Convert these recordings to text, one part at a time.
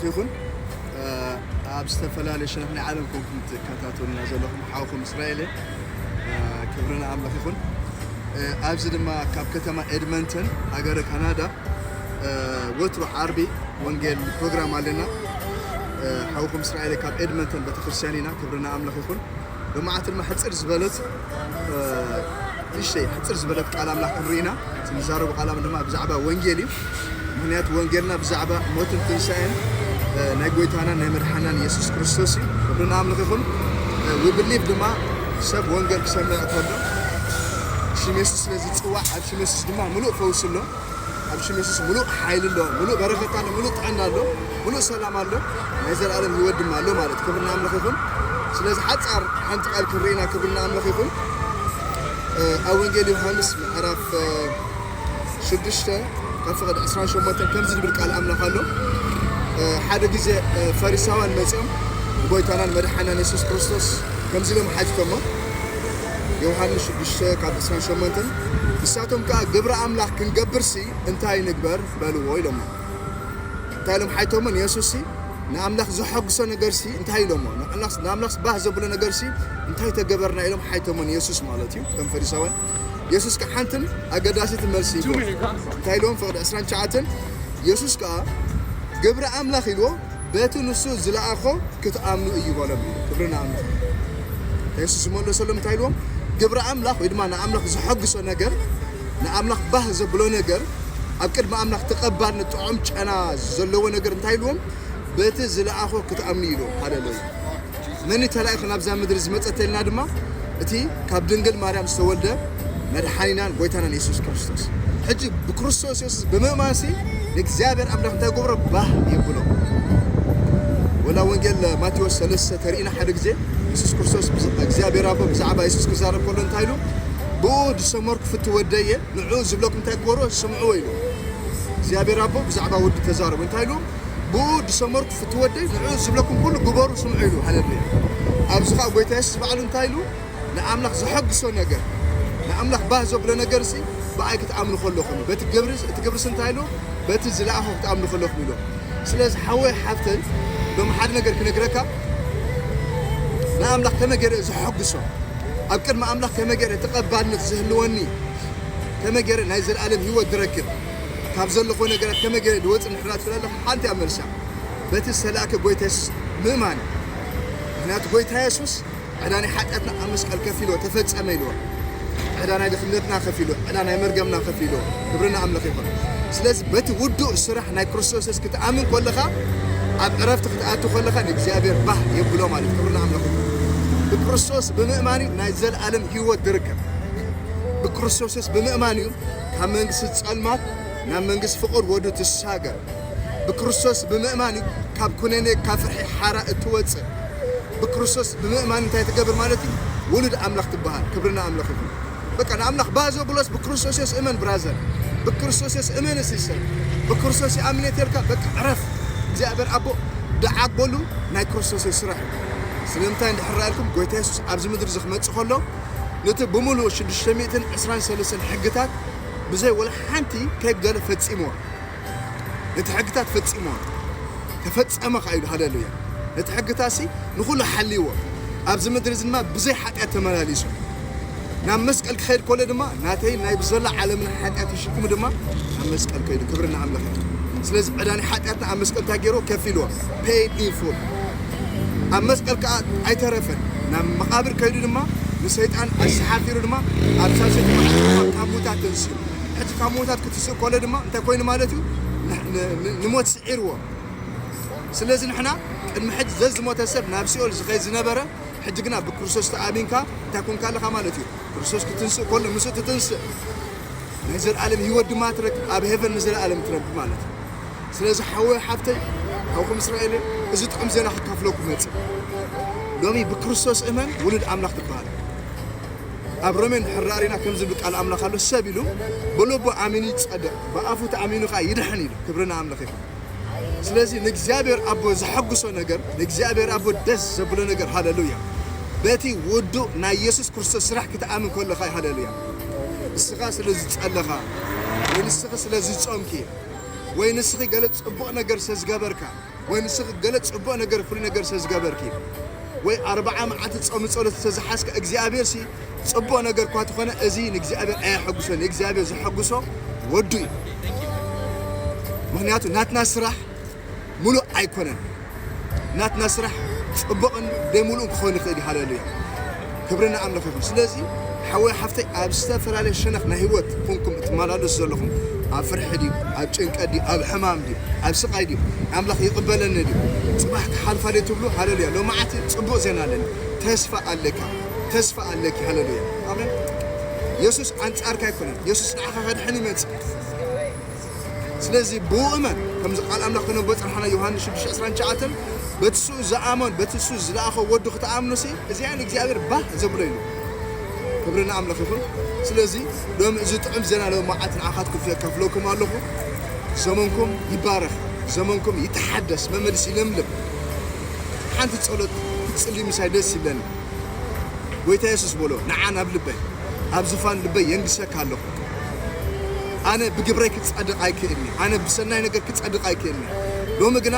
ይኹን ኣብ ዝተፈላለዩ ሸነኽ ናይ ዓለም ኮንኩም ትከታተሉና ዘለኹም ሓውኩም እስራኤል ክብርና ኣምላኽ ይኹን። ኣብዚ ድማ ካብ ከተማ ኤድመንተን ሃገረ ካናዳ ወትሩ ዓርቢ ወንጌል ፕሮግራም ኣለና። ሓውኩም እስራኤል ካብ ኤድመንተን ቤተክርስትያን ኢና። ክብርና ኣምላኽ ይኹን። ሎማዓት ድማ ሕፅር ዝበለት ንእሽተይ ሕፅር ዝበለት ቃል ኣምላኽ ክንርኢ ኢና። ንዛረቡ ቃል ድማ ብዛዕባ ወንጌል እዩ። ምክንያቱ ወንጌልና ብዛዕባ ሞትን ትንሳኤን ናይ ጎይታናን ናይ መድሓናን የሱስ ክርስቶስ እዩ። ክብርና ኣምላኽ ይኹን። We believe ድማ ሰብ ወንጌል ክሰምዕ ከሎ ሽም የሱስ ስለ ዝፅዋዕ ኣብ ሽም የሱስ ድማ ምሉእ ፈውሲ ኣሎ። ኣብ ሽም የሱስ ምሉእ ሓይሊ ኣሎ፣ ምሉእ በረኸት ኣሎ፣ ምሉእ ጥዕና ኣሎ፣ ምሉእ ሰላም ኣሎ፣ ናይ ዘለኣለም ህይወት ድማ ኣሎ ማለት ክብርና ኣምላኽ ይኹን። ስለዚ ሓፃር ሓንቲ ቃል ክንርኢና ክብርና ኣምላኽ ይኹን። ኣብ ወንጌል ዮሃንስ ምዕራፍ ሽዱሽተ ካብ ፍቕዲ ዕስራን ሸሞንተን ከምዚ ዝብል ቃል ኣምላኽ ኣሎ። ሓደ ግዜ ፈሪሳውያን መፂኦም ንጎይታናን መድሓናን የሱስ ክርስቶስ ከምዚ ኢሎም ሓቲቶሞ። ዮሃንስ ሽዱሽተ ካብ ዕስራን ሸሞንተን ንሳቶም ከዓ ግብሪ ኣምላኽ ክንገብርሲ እንታይ ንግበር በልዎ ኢሎሞ። እንታይ ኢሎም ሓይቶሞ ንየሱስ ሲ ንኣምላኽ ዘሐጉሶ ነገር ሲ እንታይ ኢሎሞ ንኣምላኽ ባህ ዘብሎ ነገር ሲ እንታይ ተገበርና ኢሎም ሓይቶሞ ንየሱስ ማለት እዩ። ከም ፈሪሳውያን የሱስ ከዓ ሓንትን ኣገዳሲት መልሲ እንታይ ኢሎም ፍቕዲ ዕስራን ትሽዓተን የሱስ ከዓ ግብሪ ኣምላኽ ኢልዎ በቲ ንሱ ዝለኣኾ ክትኣምኑ እዩ በሎም። ክብሪ ንኣምላኽ። የሱስ ዝመለሰሎም እንታይ ኢልዎም? ግብሪ ኣምላኽ ወይ ድማ ንኣምላኽ ዘሐግሶ ነገር ንኣምላኽ ባህ ዘብሎ ነገር ኣብ ቅድሚ ኣምላኽ ተቐባልነት ጥዑም ጨና ዘለዎ ነገር እንታይ ኢልዎም? በቲ ዝለኣኾ ክትኣምኑ ኢልዎም። ሃሌሉያ። መን እዩ ተላኢኹ ናብዛ ምድሪ ዝመጸ ተልና ድማ እቲ ካብ ድንግል ማርያም ዝተወልደ መድሓኒናን ጎይታናን የሱስ ክርስቶስ። ሕጂ ብክርስቶስ የሱስ ብምእማንሲ ንእግዚኣብሔር ኣምላኽ እንታይ ገብሮ? ባህ የብሎ። ወላ ወንጌል ማቴዎስ ሰለስተ ተሪእና ሓደ ግዜ የሱስ ክርስቶስ ብዝ- እግዚኣብሔር ኣቦ ብዛዕባ የሱስ ክዛረብ ከሎ እንታይ ኢሉ? ብኡ ዝሰመርኩ ፍትወደየ ንዑ ዝብለኩም እንታይ ክገብሮ ስምዕዎ ኢሉ እግዚኣብሔር ኣቦ ብዛዕባ ወዱ ተዛረቡ እንታይ ኢሉ ብኡ ዝሰመርኩ ፍትወደይ ንዑ ዝብለኩም ኩሉ ግበሩ ስምዑ ኢሉ ሃለሉያ ኣብዚ ከዓ ጎይታ የሱስ ባዕሉ እንታይ ኢሉ ንኣምላኽ ዘሐግሶ ነገር ንኣምላኽ ባህ ዘብሎ ነገር ሲ ብኣይ ክትኣምኑ ከለኹም በቲ ግብሪ እቲ ግብርስ እንታይ ኢሉ በቲ ዝለኣኹ ክትኣምኑ ከለኹም ኢሉ ስለዚ ሓወይ ሓፍተይ ሎም ሓደ ነገር ክነግረካ ንኣምላኽ ከመይ ገይረ ዘሐግሶ ኣብ ቅድሚ ኣምላኽ ከመይ ገይረ ተቐባልነት ዝህልወኒ ከመይ ገይረ ናይ ዘለኣለም ህይወት ዝረክብ ካብ ዘለኹ ነገራት ከመይ ገይረ ዝወፅእ ንሕና ትብላለኹ ሓንቲ ኣብ መልሳ በቲ ዝተላእከ ጎይታ የሱስ ምእማን ምክንያቱ ጎይታ የሱስ ዕዳ ናይ ሓጢኣትና ኣብ መስቀል ከፊሎ ተፈጸመ ኢልዎ ዕዳ ናይ ድኽነትና ከፊሎ ዕዳ ናይ መርገምና ከፊሎ ክብርና ኣምላኽ ይኹን ስለዚ በቲ ውዱእ ስራሕ ናይ ክርስቶስ የሱስ ክትኣምን ከለኻ ኣብ ዕረፍቲ ክትኣቱ ከለኻ ንእግዚኣብሔር ባህ የብሎ ማለት ክብርና ኣምላኽ ይኹን ብክርስቶስ ብምእማን እዩ ናይ ዘለኣለም ህይወት ዝርከብ ብክርስቶስ የሱስ ብምእማን እዩ ካብ መንግስቲ ጸልማት ናብ መንግስቲ ፍቕር ወዱ ትሳገር ብክርስቶስ ብምእማን እዩ ካብ ኩነኔ ካብ ፍርሒ ሓራ እትወፅእ ብክርስቶስ ብምእማን እንታይ ትገብር ማለት እዩ ውሉድ ኣምላኽ ትበሃል ክብርና ኣምላኽ ይኹን በቃ ንኣምላኽ ባህ ዘብሎስ ብክርስቶስ የስ እመን ብራዘር ብክርስቶስ የስ እመን ሲስተር ብክርስቶስ ይኣምኔት የልካ በቃ ዕረፍ እግዚኣብሔር ኣቦ ደዓግበሉ ናይ ክርስቶስ የስ ስራሕ እዩ ስለምንታይ እንድሕር ራእልኩም ጎይታ የሱስ ኣብዚ ምድሪ እዚ ክመፅእ ከሎ ነቲ ብምሉኡ ሽዱሽተ ሚእትን ዕስራን ሰለስተን ሕግታት ብዘይ ወላ ሓንቲ ከይጉደለ ፈፂምዎ ነቲ ሕግታት ፈፂምዎ ተፈፀመ ከዓ ኢሉ ሃለሉያ ነቲ ሕግታት ሲ ንኩሉ ሓልይዎ ኣብዚ ምድሪ እዚ ድማ ብዘይ ሓጢኣት ተመላሊሱ ናብ መስቀል ክኸይድ ከሎ ድማ ናተይ ናይ ብዘላ ዓለምን ሓጢኣት ይሽክሙ ድማ ናብ መስቀል ከይዱ ክብሪ ንኣምላኽ እዩ ስለዚ ዕዳ ናይ ሓጢኣትና ኣብ መስቀል እንታይ ገይርዎ ከፊልዎ paid in full ኣብ መስቀል ከዓ ኣይተረፈን ናብ መቓብር ከይዱ ድማ ንሰይጣን ኣሰሓፊሩ ድማ ኣብ ሳልሰይቲ መዓልቲ ድማ ካብ ሙታት ተንስኡ ሕጂ ካብ ሙታት ክትስእ ከሎ ድማ እንታይ ኮይኑ ማለት እዩ ንሞት ስዒርዎ ስለዚ ንሕና ቅድሚ ሕጂ ዘዝሞተ ሰብ ናብ ሲኦል ዝኸይድ ዝነበረ ሕጂ ግና ብክርስቶስ ተኣሚንካ እንታይ ኮንካ ኣለኻ ማለት እዩ ክርስቶስ ክትንስእ ከሎ ምስኡ ትትንስእ ናይ ዘለኣለም ህይወት ድማ ትረክብ ኣብ ሄቨን ንዘለኣለም ትረክብ ማለት እዩ ስለዚ ሓወይ ሓፍተይ ሓውኩም እስራኤል እዚ ጥዑም ዜና ክካፍለኩም መፅእ ሎሚ ብክርስቶስ እመን ውሉድ ኣምላኽ ትበሃል ኣብ ሮሜ እንድሕር ርኢና ከም ዝብል ቃል ኣምላኽ ኣሎ ሰብ ኢሉ ብልቡ ኣሚኑ ይጸድቕ ብኣፉ ተኣሚኑ ከዓ ይድሕን ኢሉ ክብሪ ንኣምላኽ ይኹን ስለዚ ንእግዚኣብሔር ኣቦ ዘሐጉሶ ነገር ንእግዚኣብሔር ኣቦ ደስ ዘብሎ ነገር ሃለሉያ በቲ ውዱእ ናይ የሱስ ክርስቶስ ስራሕ ክትኣምን ከለኻ ሃለሉያ ንስኻ ስለ ዝጸለኻ ወይ ንስኺ ስለ ዝጾምኪ ወይ ንስኺ ገለ ጽቡቕ ነገር ስለ ዝገበርካ ወይ ንስኺ ገለ ጽቡቕ ነገር፣ ፍሉይ ነገር ስለ ዝገበርኪ፣ ወይ ኣርብዓ መዓልቲ ጾም ጸሎት ስለ ዝሓዝካ፣ እግዚኣብሔር ሲ ጽቡቕ ነገር እኳ ተኾነ፣ እዚ ንእግዚኣብሔር ኣየሐጉሶን። ንእግዚኣብሔር ዘሐጉሶ ወዱ እዩ። ምኽንያቱ ናትና ስራሕ ምሉእ ኣይኮነን። ናትና ስራሕ ጽቡቕን ዘይምሉእን ክኾን ይኽእል እዩ። ሃሌሉያ። ክብሪ ንኣምላኽ ይኹን። ስለዚ ሓወይ ሓፍተይ፣ ኣብ ዝተፈላለየ ሸነኽ ናይ ህይወት ኮንኩም እትመላለሱ ዘለኹም፣ ኣብ ፍርሒ ድዩ፣ ኣብ ጭንቀት ድዩ፣ ኣብ ሕማም ድዩ፣ ኣብ ስቓይ ድዩ፣ ኣምላኽ ይቕበለኒ ድዩ፣ ጽባሕ ክሓልፋ ድዩ ትብሉ፣ ሃሌሉያ። ሎማዓቲ ጽቡቕ ዜና ኣለኒ። ተስፋ ኣለካ፣ ተስፋ ኣለኪ። ሃሌሉያ። ኣሜን። የሱስ ኣንጻርካ ኣይኮነን። የሱስ ንዓኻ ከድሕን ይመጽእ። ስለዚ ብኡ እመን። ከምዚ ቃል ኣምላኽ ክነቦ ጸንሓና፣ ዮሃንስ ሽዱሽተ ዕስራን ትሽዓተን፣ በቲ እሱ ዝኣመን፣ በቲ እሱ ዝለኣኸ ወዱ ክትኣምኑ ሲ፣ እዚኣ ንእግዚኣብሔር ባህ ዘብሎ ኢሉ። ክብሪ ንኣምላኽ ይኹን። ስለዚ ሎሚ እዚ ጥዑም ዜና ሎሚ መዓልቲ ንዓኻትኩም የካፍለኩም ኣለኹ። ዘመንኩም ይባረኽ፣ ዘመንኩም ይተሓደስ፣ መመልስ ይለምልም። ሓንቲ ጸሎት ክትጽልዩ ምሳይ ደስ ይብለኒ። ጎይታ የሱስ በሎ፣ ንዓ ናብ ልበይ፣ ኣብ ዙፋን ልበይ የንግሰካ ኣለኹ። ኣነ ብግብረይ ክጸድቕ ኣይክእልኒ፣ ኣነ ብሰናይ ነገር ክጸድቕ ኣይክእልኒ። ሎሚ ግና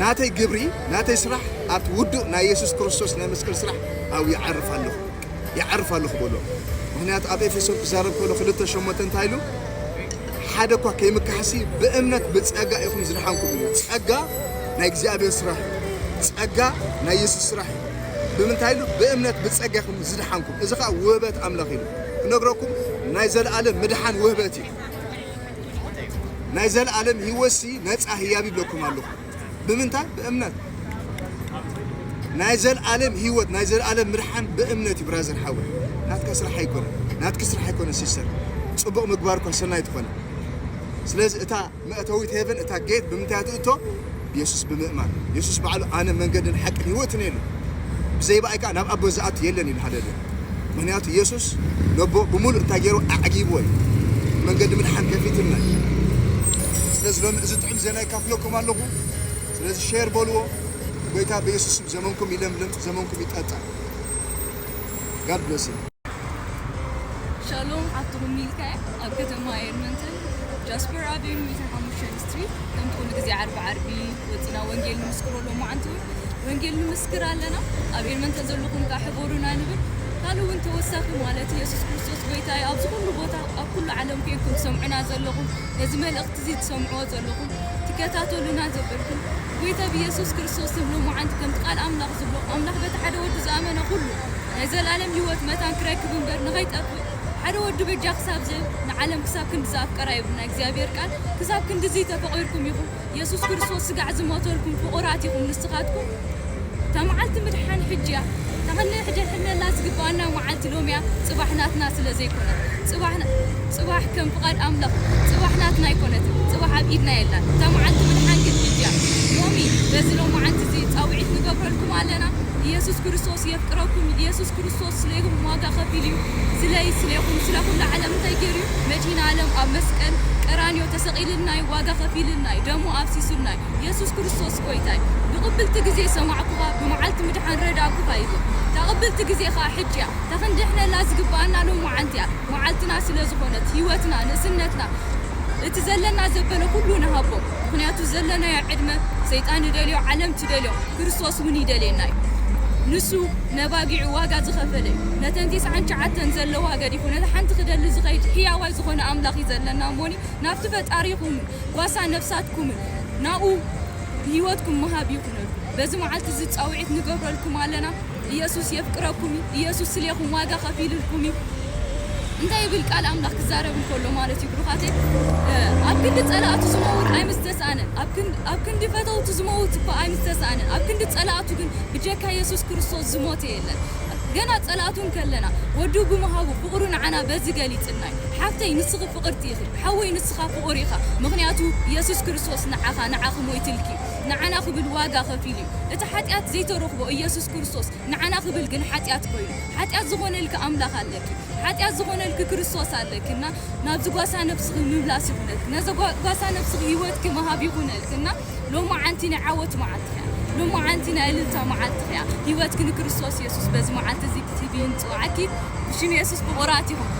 ናተይ ግብሪ፣ ናተይ ስራሕ ኣብቲ ውዱእ ናይ የሱስ ክርስቶስ ናይ መስቀል ስራሕ ኣብኡ ይዓርፍ ኣለኹ፣ ይዓርፍ ኣለኹ በሎ። ምኽንያቱ ኣብ ኤፌሶን ክዛረብ ከሎ ክልተ ሸሞንተ እንታይ ኢሉ? ሓደ እኳ ከይምካሕሲ ብእምነት ብጸጋ ኢኹም ዝደሓንኩም ኢሉ። ጸጋ ናይ እግዚኣብሔር ስራሕ እዩ። ጸጋ ናይ የሱስ ስራሕ እዩ። ብምንታይ ኢሉ? ብእምነት ብጸጋ ኢኹም ዝደሓንኩም። እዚ ኸኣ ውህበት ኣምላኽ ኢሉ። ክነግረኩም ናይ ዘለኣለም ምድሓን ውህበት እዩ። ናይ ዘለኣለም ህይወትሲ ነጻ ህያብ ይብለኩም ኣለኹ። ብምንታይ? ብእምነት። ናይ ዘለኣለም ህይወት፣ ናይ ዘለኣለም ምድሓን ብእምነት እዩ ብራዘር ሓወይ። ናትካ ስራሕ ኣይኮነ፣ ናትኪ ስራሕ ኣይኮነ ሲስተር። ጽቡቕ ምግባር እኳ ሰናይ ትኾነ። ስለዚ እታ መእተዊት ሄቨን፣ እታ ጌት ብምንታይ ትእቶ? ብየሱስ ብምእማን። የሱስ ባዕሉ ኣነ መንገድን ሓቅን ህይወትን እየ ኢሉ። ብዘይ ብኣይ ከኣ ናብ ኣቦ ዝኣቱ የለን ኢሉ። ሃሌሉያ። ምኽንያቱ የሱስ ነቦ ብምሉእ እንታይ ገይሩ ኣዕጊብዎ እዩ። መንገዲ ምድሓን ከፊትልና እዩ። ስለዚ ሎሚ እዚ ጥዑም ዜና ይካፍለኩም ኣለኹ። ስለዚ ሼር በልዎ። ጎይታ ብየሱስ ስም ዘመንኩም ይለምልም፣ ዘመንኩም ይጠጣ። God bless you። ሻሎም፣ ኣብቲ ሚልካ ኣብ ከተማ ኤድመንተን ጃስፐር ኣቬኑ ሚእትን ሓሙሽተን ስትሪት፣ ከምቲ ኩሉ ግዜ ዓርቢ ዓርቢ ወፂና ወንጌል ንምስክሮ ሎማዓንቲ እውን ወንጌል ንምስክር ኣለና። ኣብ ኤድመንተን ዘለኹም ከዓ ሕበሩና ንብል። ካልእ እውን ተወሳኺ ማለት የሱስ ክርስቶስ ጎይታ እዩ። ኣብዚ ኩሉ ቦታ ኣብ ኩሉ ዓለም ኮይንኩም ትሰምዑና ዘለኹም፣ ነዚ መልእኽቲ እዚ ትሰምዕዎ ዘለኹም፣ ትከታተሉና ዘበልኩም፣ ጎይታ ብየሱስ ክርስቶስ ስም ሎማዓንቲ ከምቲ ቃል ኣምላኽ ዝብሎ፣ ኣምላኽ በቲ ሓደ ወዱ ዝኣመነ ኩሉ ናይ ዘላለም ህይወት መታን ክረክብ እምበር ንኸይጠፍእ ሓደ ወዱ በጃ ክሳብ ዝህብ ንዓለም ክሳብ ክንዲ ዝኣፍቀራ ይብልና እግዚኣብሔር ቃል። ክሳብ ክንድዚ ተፈቒርኩም ኢኹም። የሱስ ክርስቶስ ስጋዕ ዝሞተልኩም ፍቑራት ኢኹም ንስኻትኩም። እታ መዓልቲ ምድሓን ሕጂ እያ። እታ ክንድሕነላ ዝግብኣና መዓልቲ ሎሚ እያ። ጽባሕ ናትና ስለ ዘይኮነት፣ ጽባሕ ና-፣ ጽባሕ ከም ፍቓድ ኣምላኽ፣ ጽባሕ ናትና ኣይኮነትን። ጽባሕ ኣብ ኢድና የላን። እታ መዓልቲ ምድሓን ግን ሕጂ እያ። ሎሚ በዚ ሎማዓንቲ እዚ ጻውዒት ንገብረልኩም ኣለና። ኢየሱስ ክርስቶስ የፍቅረኩም። ኢየሱስ ክርስቶስ ስለይኹም ዋጋ ከፊሉ እዩ። ስለይ፣ ስለይኹም፣ ስለ ኩሉ ዓለም እንታይ ገይሩ እዩ? መድኃኔ ዓለም ኣብ መስቀል ቀራንዮ ተሰቒልልና እዩ፣ ዋጋ ከፊልልና እዩ፣ ደሙ ኣፍሲሱልና እዩ። ኢየሱስ ክርስቶስ ጎይታ እዩ። ብቕብልቲ ግዜ ሰማዕኩኻ፣ ብመዓልቲ ምድሓን ረዳእኩኻ ይብል። እታ ቅብልቲ ግዜ ኸኣ ሕጂ እያ። እታ ክንድሕነላ ዝግብኣና ሎማዓንቲ እያ። መዓልትና ስለ ዝኾነት፣ ህይወትና፣ ንእስነትና፣ እቲ ዘለና ዘበለ ኩሉ ንሃቦ። ምኽንያቱ ዘለናዮ ዕድመ ሰይጣን ይደልዮ፣ ዓለም ትደልዮ፣ ክርስቶስ እውን ይደልየና እዩ። ንሱ ነባጊዑ ዋጋ ዝኸፈለ እዩ። ነተን ቴስዓን ትሽዓተን ዘለዋ ገዲፉ፣ ነታ ሓንቲ ክደሊ ዝኸይድ ሕያዋይ ዝኾነ ኣምላኽ እዩ ዘለና እሞኒ፣ ናብቲ ፈጣሪኹምን ጓሳ ነፍሳትኩምን ናብኡ ህይወትኩም ምሃብ ይኹነልኩም። በዚ መዓልቲ እዚ ጻውዒት ንገብረልኩም ኣለና። ኢየሱስ የፍቅረኩም እዩ። ኢየሱስ ስሌኹም ዋጋ ከፊልልኩም እዩ። እንታይ ይብል ቃል ኣምላኽ ክዛረብ እንከሎ ማለት እዩ ብሩኻተይ፣ እ፣ ኣብ ክንዲ ጸላእቱ ዝመውት ኣይምስተስኣነን፣ ኣብ ክንዲ፣ ኣብ ክንዲ ፈተውቱ ዝመውት እኳ ኣይምስተስኣነን፣ ኣብ ክንዲ ጸላእቱ ግን ብጀካ የሱስ ክርስቶስ ዝሞተ የለን። ገና ጸላእቱ እንከለና ወዱ ብምሃቡ ፍቕሩ ንዓና በዚ ገሊጽልና እዩ። ሓፍተይ ንስኺ ፍቕርቲ ኢኺ፣ ሓወይ ንስኻ ፍቑር ኢኻ። ምኽንያቱ የሱስ ክርስቶስ ንዓኻ፣ ንዓኺ ሞይትልኪ፣ ንዓና ክብል ዋጋ ከፊሉ እዩ። እቲ ሓጢኣት ዘይተረኽቦ ኢየሱስ ክርስቶስ ንዓና ክብል ግን ሓጢኣት ኮይኑ፣ ሓጢኣት ዝኾነልኪ ኣምላኽ ኣለኪ፣ ሓጢኣት ዝኾነልኪ ክርስቶስ ኣለኪ እና ናብዚ ጓሳ ነፍስኺ ምምላስ ይኹነልኪ፣ ነዚ ጓ-፣ ጓሳ ነፍስኺ ህይወትኪ ምሃብ ይኹነልኪ እና ሎማዓንቲ ናይ ዓወት መዓልትኺ እያ፣ ሎማዓንቲ ናይ እልልታ መዓልትኺ እያ። ህይወትኪ ንክርስቶስ የሱስ በዚ መዓልቲ እዚ ክትህቢ ንጽውዓኪ፣ ብሽም የሱስ ፍቑራት ኢኹም።